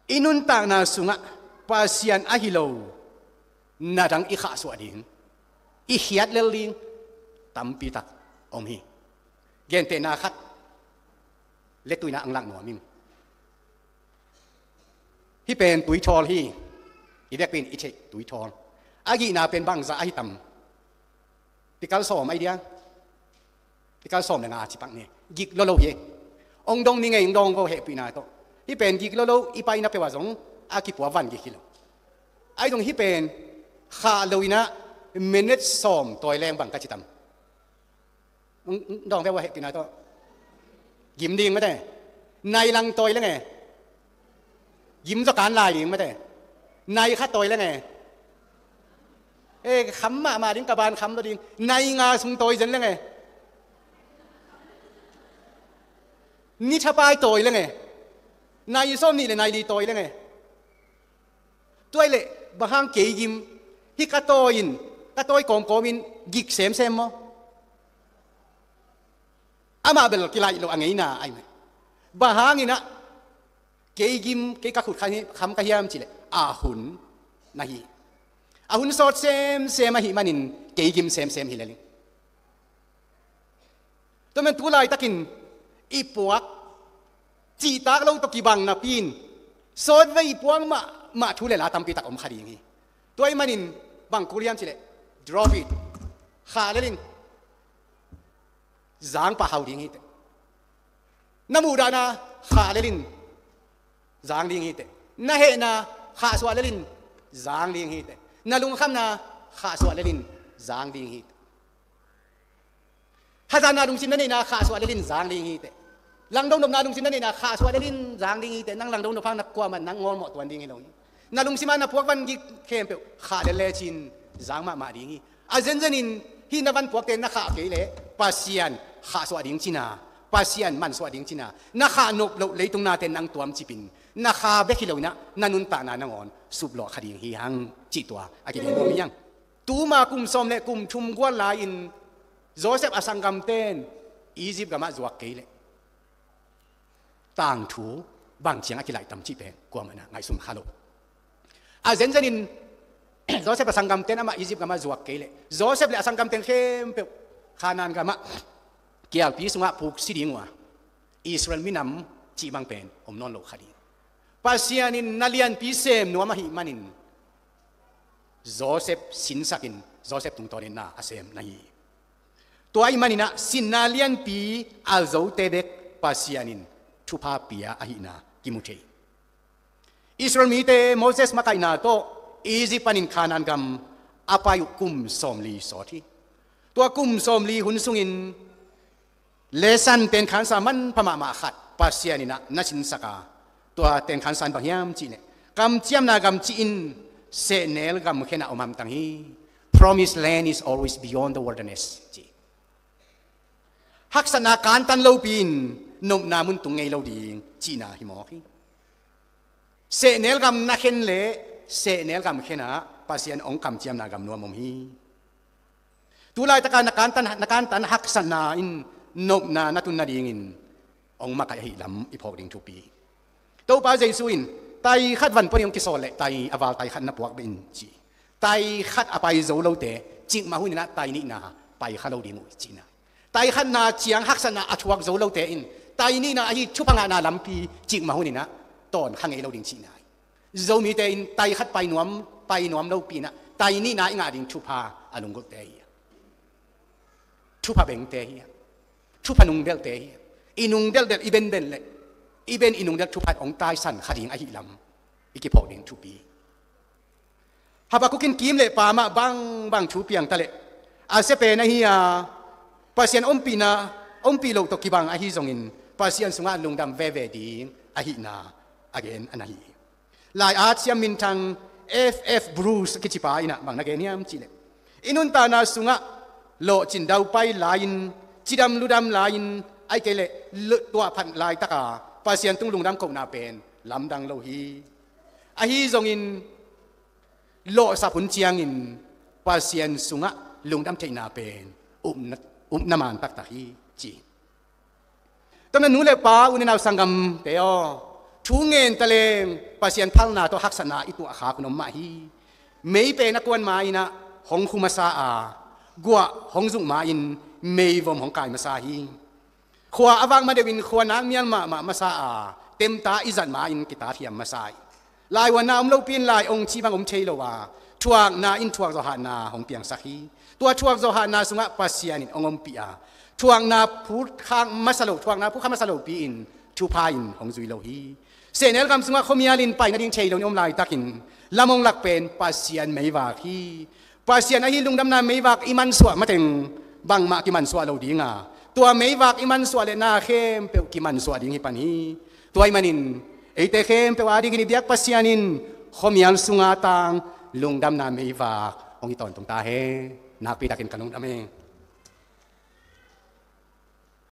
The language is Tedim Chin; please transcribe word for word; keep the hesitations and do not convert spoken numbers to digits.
I nuntakna sungah Pasian ahi lo na dang i khahsuah ding, i khiat lel ding tampi tak om hi. Gentehna khat le tuina ang lak nuam ing. Hih pen tuithawl hi. I vekpi in i theih tuithawl. A gihna pen bangzah ahi tam? Tikal sawm ai dia. Tikal sawm le nga ci pak ni. Gik lolo hi. Ong dong ni ngei, ong dong vo hehpihna tawh. Hih pen gik lolo i paina peuh ah zong a kipua van gik hi lo. Ai zong hih pen khah lo inah minute sawm tawi leng bang ka ci tam? Ong dong ve vo hehpihna tawh. Gim ding mate. Nai lang tawi lenge. Gim zaw kan lai ding mate. Nai kha tawi lenge. E, kham mahmah ding, ka ban kham lo ding. Nai nga sung tawi zen lenge. Ni thapai tawi lenge. Nai sawm nih le nai li tawi lenge. Tuai le, bang hang kei gim, hih ka tawi in, ka tawi kawmkawm in gik semsem maw? Amah bel kilaih lo a ngeina ai mai. Bang hang inah kei gim, kei ka khut kham ka hiam cileh a hun na hi. A hun sawt semsem ahi manin kei gim semsem hi leling. Tua men tu laitakin i puak cihtak lo tawh kibang napi in sawtvei i puak mahmah thu le la tampi tak om kha ding hi. Tua i manin bang kul hiam cileh, drop it. Khah lelin zang pah hau ding hi teh. Na muhdahna khah lelin zang ding hi teh. Na hehna khahsuah lelin zang ding hi teh. Na lungkhamna khahsuah lelin zang ding hi teh. Hazatna lungsim na neihna khahsuah lelin zang ding hi teh. Langdo nopna lungsim na neihna khahsuah lelin zang ding hi teh. Nang langdo nop hang na kuamah nang ngawlmawh tuan ding hi lo hi. Na lungsim ah na puak van gik khempeuh khah lel lecin zang mahmah ding hi. A zenzenin hih na van puakte na khah kei leh Pasian khahsuah ding cina, Pasian mansuah ding cina, na khah nop loh leitung nate nang tuam cipin na kha bek hi lo inah na nuntakna nangawn suplawh kha ding hi hang cih tua a kideng nuam hi hang. Tuma kum sawm le kum thum gual lai-in Joseph a sanggamten Egypt gamah zuak kei leh tangthu bang ciang a kilaih tam cih pen kuamah na ngaihsun kha lo. A zenzenin Joseph a sanggamten amah Egypt gamah zuak kei leh Joseph le a sanggamten khempeuh Khanaan gamah kialpi sungah puksi ding uh a, Israel minam cih bang pen om nawn lo kha ding. Pasian in na lianpi sem nuam ahi manin Joseph sinsakin Joseph tungtawnin na a sem na hi. Tua ahi maninah sinna lianpi a zote bek Pasian in thupha pia ahihna kimu thei. Israel mite Moses makaihna tawh Egypt panin Khanaan gam a pai uh kum sawmli sawt hi. Tua kum sawmli hun sungin lesson tenkhansa manpha mahmah khat Pasian inah na sinsak a, tua tenkhansa in bang hiam cihleh, kamciamna gam cihin sehnel gam khenah om hamtang hi. Promised land is always beyond the wilderness ci. Haksatna kantan lopi in nopna mun tung ngei lo ding cihna hi mawk hi. Sehnel gam na khen leh sehnel gam khenah Pasian hong kamciamna gam nuam om hi. Tu laitaka na kantan, na kantan haksatna in nopna na tun nadingin hong makaih ahih lam i phawk ding thupi. Topa Jesu in tai khat van pua ding hong kisawl leh tai a val tai khat na puak beh in ci. Tai khat a pai zo lote cikmah huninah tai nihna pai kha lo ding uh cihna. Tai khatna ciang haksatna a thuak zo lote in tai nihna ahi thupha ngahna lampi cikmah huninah tawn kha ngei lo ding cihna hi. Zomite in tai khat pai nuam, pai nuam lopi inah tai nihna i ngah ding thupha a lunggulhte hi. Thupha bengte hi. Thupha nungdelhte hi. I nungdelhdelh i benben leh i ben i nungdelh thupha hong taisan kha ding ahih lam i kiphawk ding thupi. Habakkuk in kim le pamah bangbang thu piang taleh a sia pen ahi a, Pasian ompihna, ompih loh tawh kibang ahi zongin Pasian sungah lungdam veve ding ahihna a gen a na hi. Lai-at siam minthang F F Bruce a kicipa inah bang na gen hiam cihleh, i nuntakna sungah lawhcin daupai lai-in, cidam ludam lai-in, ahih kei leh tuahphat laitaka Pasian tung lungdam kohna pen lamdang lo hi. Ahi zongin lawhsap hun ciangin Pasian sungah lungdam theihna pen upna, upna man taktak hi ci. Tua na nu le pa, u le nau sanggamte aw, Thu ngen taleng Pasian phalna tawh haksatna i tuahkhak hun om mah hi. Mei pen a kuan ma-in ah hong khu masa a, guah hong zuk ma-in meivom hong kai masa hi. Khua a vak ma deuhin khua nak mial mahmah masa a, temta i zat ma-in kitat hiam masa hi. Laivuanna om lopi-in lai ong cih bang om thei lo a, thuakna in thuakzawh hatna hong piangsak hi. Tua thuakzawh hatna sungah Pasian in hong ompih a, thuakna phutkhak masa lo, thuakna phutkhak masa lopi-in thupha in hong zui lo hi. Sehnel gam sungah khuamial in pai nading thei lo in om laitakin lam hong lak pen Pasian meivak hi. Pasian ahi lungdamna meivak i mansuah mateng bangmah kimansuah lo ding a, tua meivak i mansuah leh na khempeuh kimansuah ding hi pan hi. Tua ahih manin eite khempeuh adingin i biak Pasian in khuamial sunga tang lungdamna meivak hong hi tawntung ta hen. Nakpi takin ka lungdam hi.